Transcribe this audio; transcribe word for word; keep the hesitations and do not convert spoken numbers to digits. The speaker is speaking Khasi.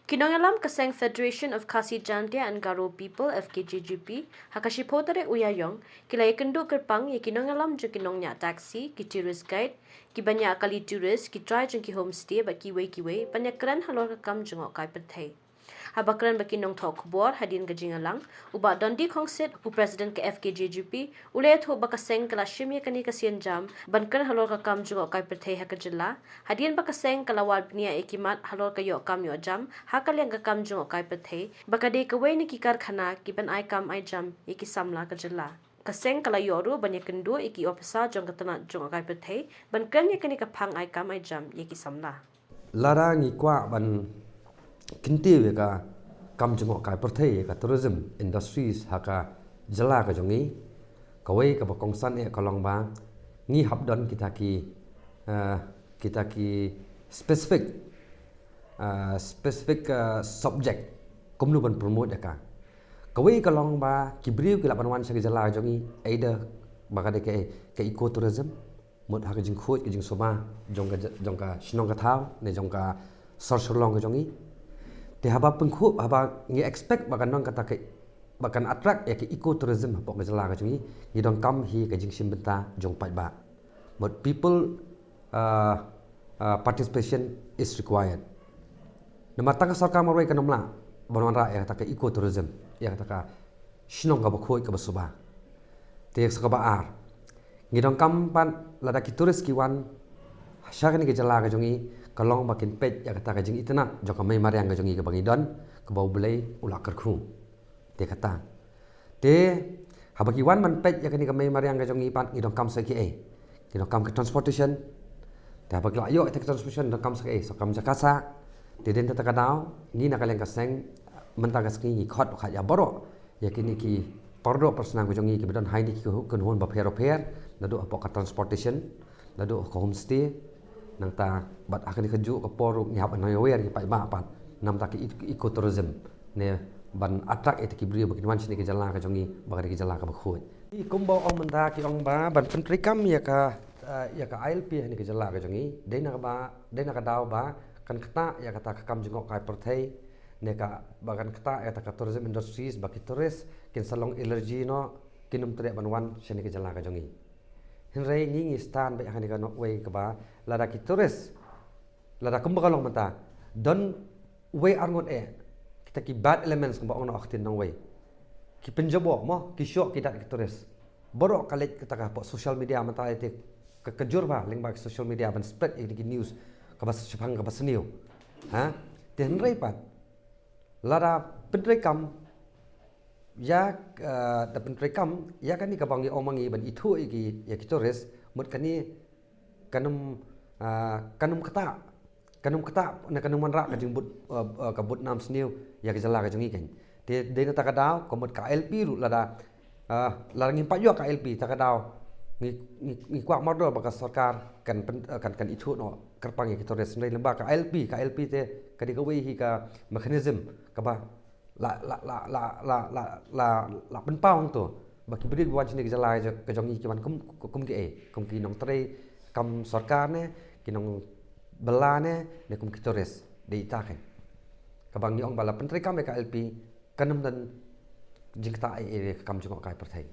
Ki nongïalam ka seng Federation of Khasi Jaintia and Garo People, F K J G P, ha ka shiphew tarik u Ïaïong, ki la ïakynduh kyrpang ïa ki nongïalam jong ki nongñiah taxi, ki tourist guide, ki ba ñiah kali tourist, ki trai jong ki homestay bad kiwei kiwei ban ïakren halor ka kam jngohkai pyrthei. Haba kren bad ki nongthoh khubor hadien ka jingïalang, u Bah Dundee Khongsit, u President ka F K J G P, u la ïathuh ba ka seng ka la shim ïa kane ka sienjam ban kren halor ka kam jngohkai pyrthei ha ka jylla, hadien ba ka seng ka la wad bniah ïa ki mat halor ka ïoh kam ïoh jam ha ka liang ka kam jngohkai pyrthei, ba ka dei kawei na ki karkhana kiban ai kam ai jam ïa ki samla ka jylla. Ka seng ka la ïoh ruh ban ïakynduh ïa ki ophisar jong ka tnat jngohkai pyrthei ban kren ïa kane ka phang ai kam ai jam ïa ki samla. Lada ngi kwah ban kyntiew ïa ka kam jngohkai pyrthei, ïa ka tourism industries ha ka jylla ka jong ngi, kawei kaba kongsan eh ka long ba ngi hap don kita ki, eh, kita ki specific, eh, specific, eh, subject kumno ban promote ïa ka. Kawei ka long ba ki briew ki lah ban wan sha ka jylla ka jong ngi, either ba ka dei ka, ka ecotourism, mut ha ka jingkhuid ka jingsuba jong ka, jong ka shnong ka thaw ne jong ka sor sor long ka jong ngi. Te haba pynkhuid, haba ngi expect ba kan don kata ka, ba kan attract ïa ka ecotourism hapoh ka jylla ka jong ngi, ngi donkam hi ka jingshim bynta jong paidbah. Mut people, uh, uh, participation is required. Namar tang ka sorkar marwei kan ym lah ban wanrah ïa kata ka ecotourism, ïa kata ka shnong kaba khuid kaba suba. Te sa kaba ar, ngi donkam pat lada ki tourist ki wan sha kane ka jylla ka jong ngi, ka long ba kin peit ïa kata ka jingitynnad jong ka mei mariang ka jong ngi kaba ngi don, kaba U Blei u la kyrkhu. Te kata. Te haba ki wan ban peit ïa kane ka mei mariang ka jong ngi pat, ngi donkam sa kiei? Ngi donkam ka transportation. Te haba ki la ïoh ïa ka transportation, donkam sa kiei? Sa kam jaka sah. Te dei na kata ka daw, ngi na ka liang ka seng, mynta ka sngi ngi khot u khot ïa baroh ïa kine ki paralok parasnam ka jong ngi kiba don ha kine ki kynhun bapher bapher, naduh hapoh ka transportation, naduh ka homestay, nangta bad ha kane kajuh ka por ruh ngi hap ban ïawer ïa ki paidbah pat namar ka e-, ecotourism, ne ban attract ïa ki briew ba kin wan shane ka jylla ka jong ngi, ba ka dei ka jylla kaba khuid. Kumba ong mynta ki ong ba ban pyntreikam ïa ka, eh, ïa ka I L P ha kane ka jylla ka jong ngi, dei na kaba, dei na ka daw ba kan ktah ïa kata ka kam jngohkai pyrthei, ne ka, ba kan ktah ïa kata ka tourism industries, ba ki tourist kin sa long allergy noh, kin ym treh ban wan shane ka jylla ka jong ngi. Hynrei ngi, ngi stand beit ha kane ka nongwei kaba lada ki tourist, lada kumba ka long mynta, don wei ar ngut eh kita ki bad elements kumba ong na u ktien nongwei, ki pynjaboh mo, ki shoh ki dat ki tourist. Baroh ka leit kata ka hapoh social media mynta, te ka, ka jur ba lyngba ki social media ban spread ïa ki news kaba shaphang kaba sniew. Ha? Te hynrei pat lada pyntreikam ïa, eh, da pyntreikam ïa kane kaba ngi ong ma ngi ban ithuh ïa ki, ïa ki tourist, mut kane kan ym, eh, kan ym ktah, kan ym ktah, ne kan ym wanrah ka jingbud, eh, eh, ka budnam sniew ïa ka jylla ka jong ngi kan. Te dei na kata ka daw, ka mut ka I L P ruh lada, eh, lada ngim pat ïoh ka I L P, kata ka daw ngi, ngi, ngi kwah mardor ba ka sorkar kan pyn-, eh, kan, kan ithuh noh kyrpang ïa ki tourist. Hynrei lyngba ka I L P, ka I L P te ka dei kawei hi ka mechanism kaba la, la, la pynpaw hangto ba ki briew ba wan shane ka jylla ka jong ngi ki wan kum, kum kiei, kum ki nongtrei kam sorkar ne, ki nongbylla ne, ne kum ki tourist. Dei ita kan. Kaba ngi ong ba la pyntreikam ïa ka I L P, kan ym don jingktah ei ei ka kam jngohkai pyrthei.